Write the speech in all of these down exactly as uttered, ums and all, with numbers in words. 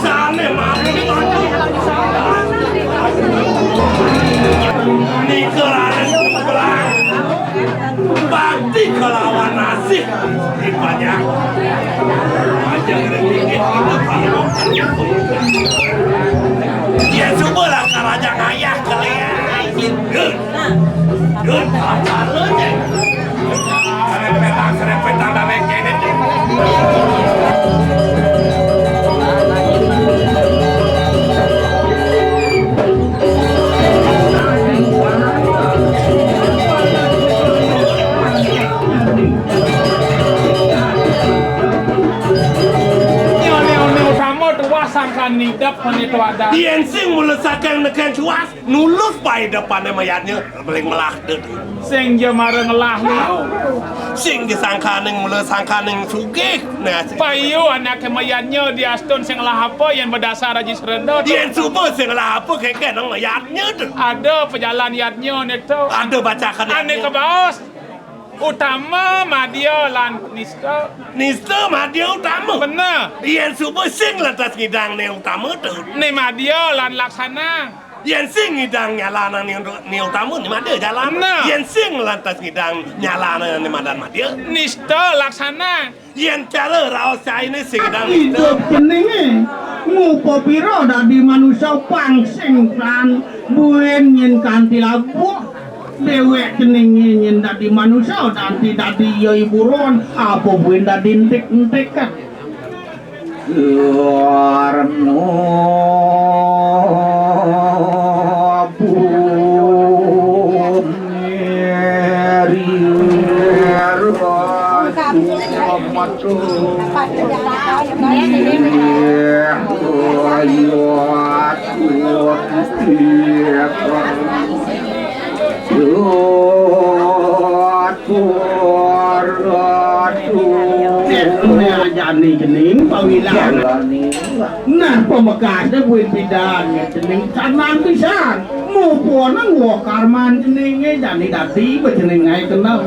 Sané mati. Nika raden Gemblang. Bakti kalawan asih. Dipajang. Pajang ring dikit kita pajang. Ya, cobalah karaja ngayah kalian. Dun. Dun, apa lu, Cek? Serempetang, serempetang, dan kéné. Né, né, né, utama tuas sangkan nidep, né, tuadan. Yén sing mula saking nekén cuas, nulus paidepané mayadnya, beling melah dé. Sing ja mara ngelah liu. Sing ja sangkaning mula sangkaning sugih. Nah, sing payu anaké mayadnya diastun sing ngelah apa yén badasar aji sreda. Yén suba sing ngelah apa kéké nang mayadnya to. Ada pajalan yadnya né to. Ada bacakan ané yadnya. Kabaos. Utama madya lan nista. Nista madya utama. Bener. Yén suba sing lantas ngidang né utama to. Né madya lan laksana. Yén sing ngidang nyalanang né, né utama né madya jalan. Bener. Yén sing lantas ngidang nyalanang né madan madya. Nista laksana. Yén cara raos cainé sing ngidang nista. Idup keningé ngupa pira dadi manusa pang sing tan buin nyén kanti labuh. Déwék keningé nyén dadi manusa, dadi, dadi iya iburon, apa buin dadi entik-entikan. Warna bumi riru matu. Iya, iya, iya. Atur, atur. Né ajane jening pawilang. Nah, pamekasne buin pidan, jening sanan pisan. Mupona ngwah karman jeninge jani dadi bejening ae kenal.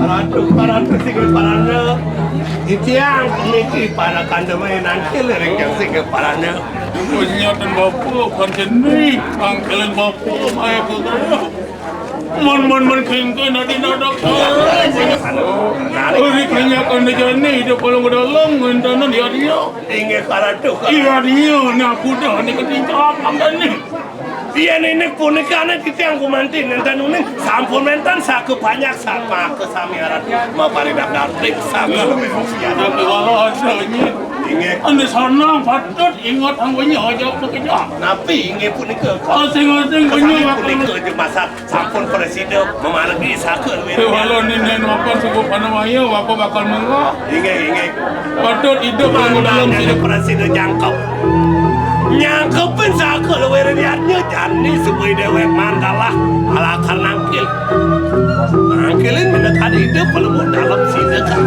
Paratu, paratu, sing parana. Titiang puniki para kandheme nangkil ring sing parana. Nyatan bapa, kan jeni, pangkilan bapa, maya kagaya. Mun, mun, mun, kengken adi nadak. Uri kanya kanda jani, ida palung dalang, wentanan ya dia. Inggih paratu. Iya dia, nah kuda ni ketingkap, angkane. Yen indik punikane titiang gumanti nenten uning sampun wenten saka panjak saka sami aran maparidap daplik saka luwih muksian. Tapi walau ada ini. Inggih. Anu sanang patut ingat hang banyak aja bekerja. Napi inggih punika? Asing-asing banyak punika je masak sampun prasida memargi saka luwih. Walau nini mapan suku panamaya, bapa bakal menga. Inggih, inggih. Patut hidup dalam sida prasida jangkep. Nyangkepin saka luwih riatnya jani sebui dewek man kalah alakar nangkil. Nangkilin minakadi hidup pelemu dalam sida ka.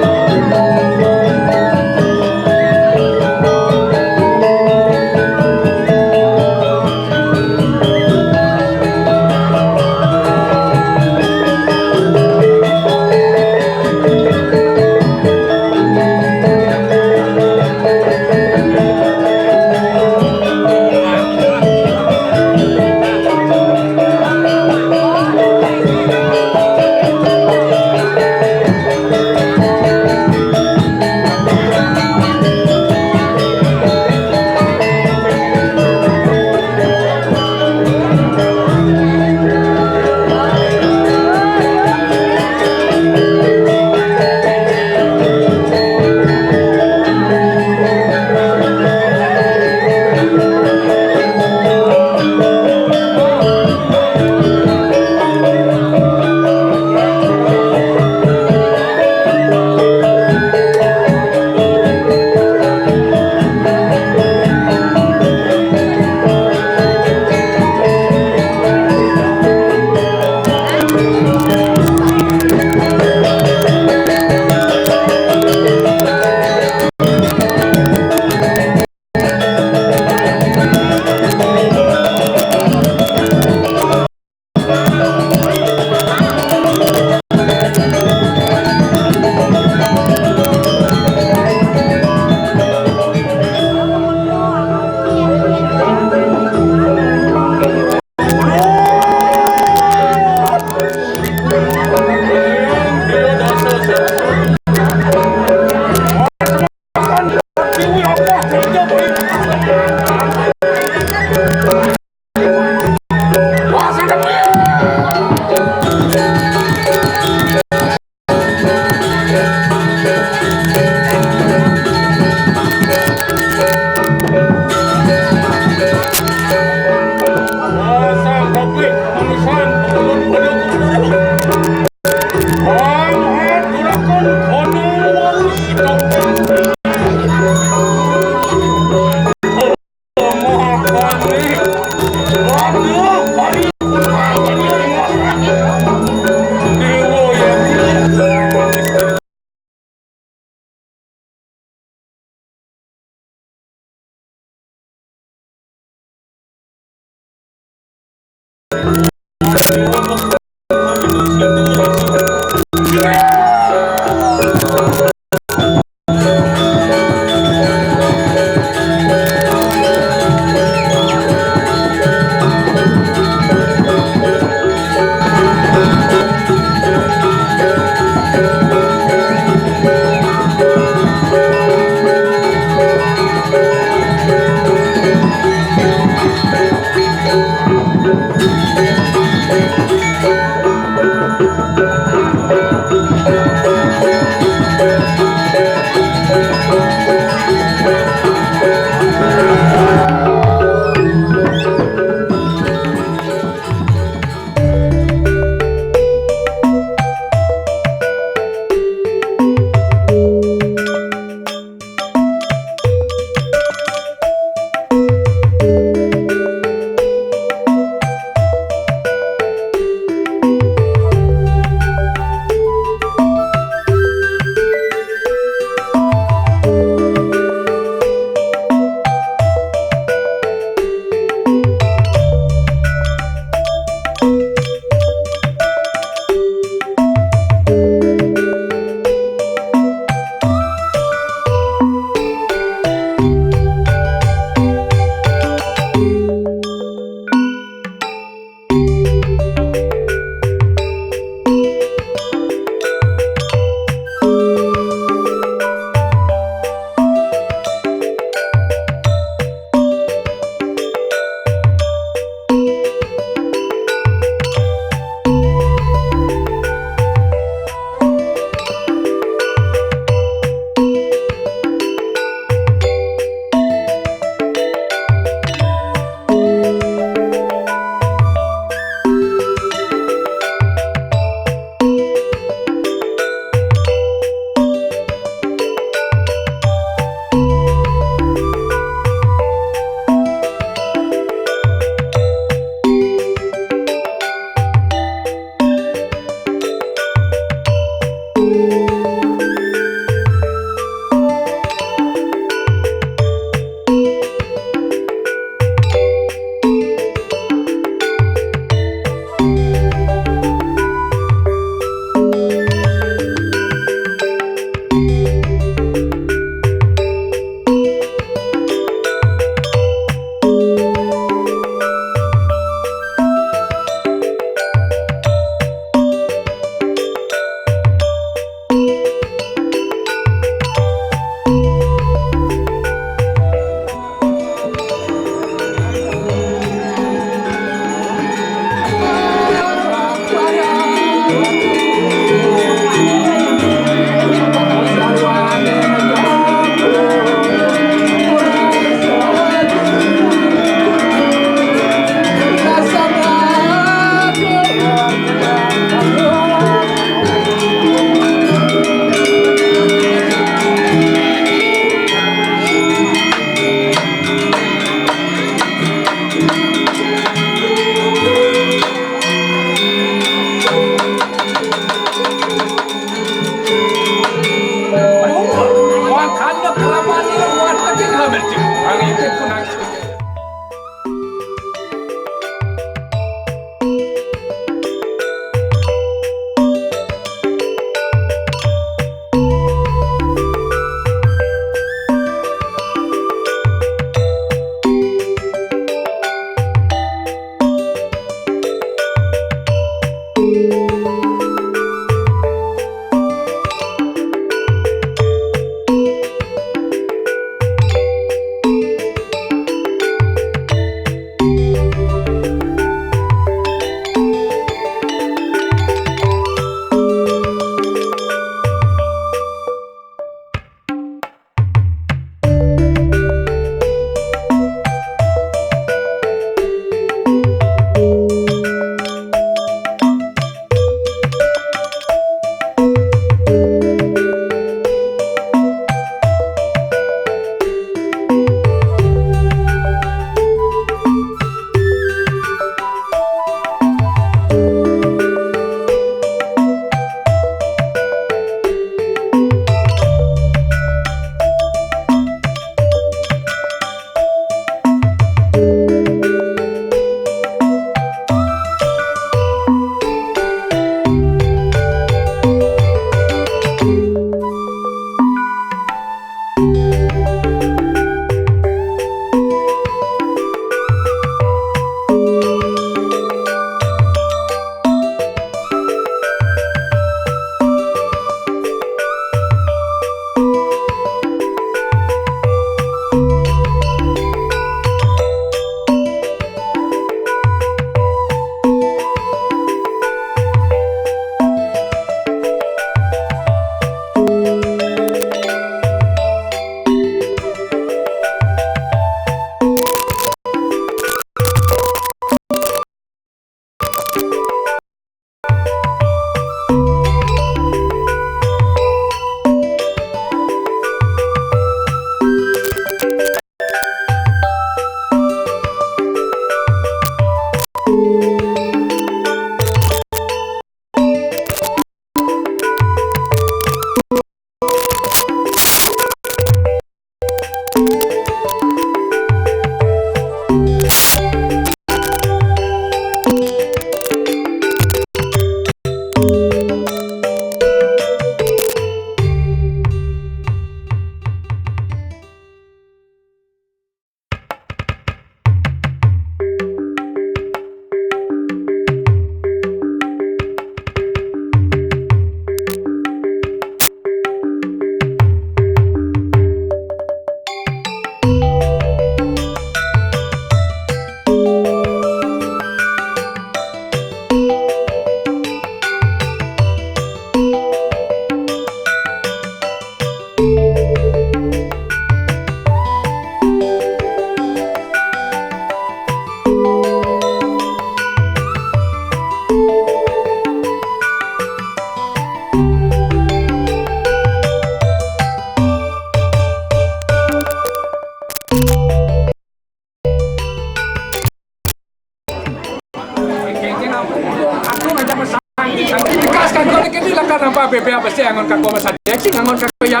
Tegas kanggo niki lakar nampak bebek apa sih angon kanggo Mas Ade sih angon kanggo ya.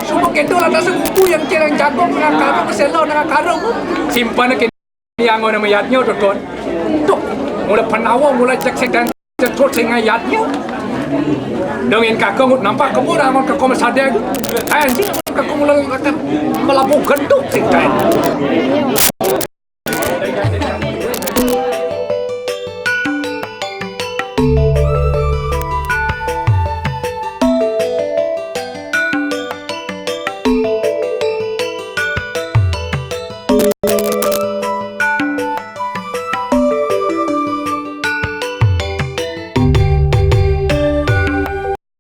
Sumpah kento lantas buku yang cereng jago nang karo keselo nang karo. Simpan kento yang ngono mayatnya tuh, Don. Tuh, mulai penawa, mulai cek sedan cek sing mayatnya. Dongin kakak ngut nampak kebun angon kanggo Mas Ade. Anjing angon kanggo mulai akan melabuh genduk sing kain.